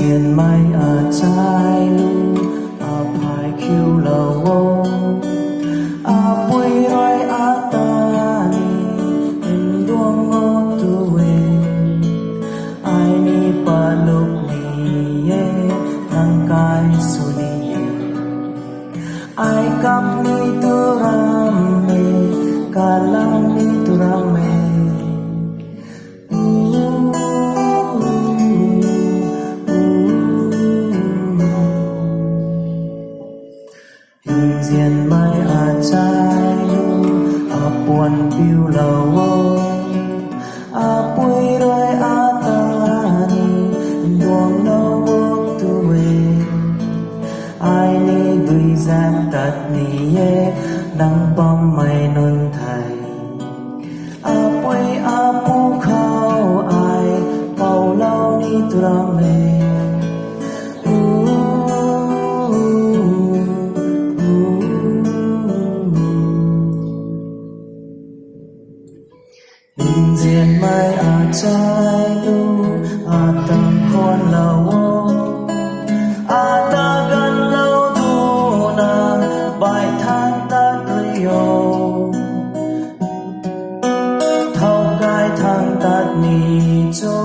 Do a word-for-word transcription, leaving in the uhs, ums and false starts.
Nzianmei achai lu, aphay khiulou o. Apui rui ata ni nduang o tu e. Ai ni paluk ni e, nang kai sw ni e. Ai kam ni tu ram e, kalam ni tu ram e. Nzianmei achai lu, apuan piulou o. Apui rui ata ni nduang lou o tu e. Ai ni dui zat tat ni e, nang bammei nunc thei. Apui apu khou ai poulou ni tu ram e. Nzianmei achai lu, ata khwanlou o. Ata ganvlou tu na, bai thang tat ri o. Thow kai thang tat ni cho.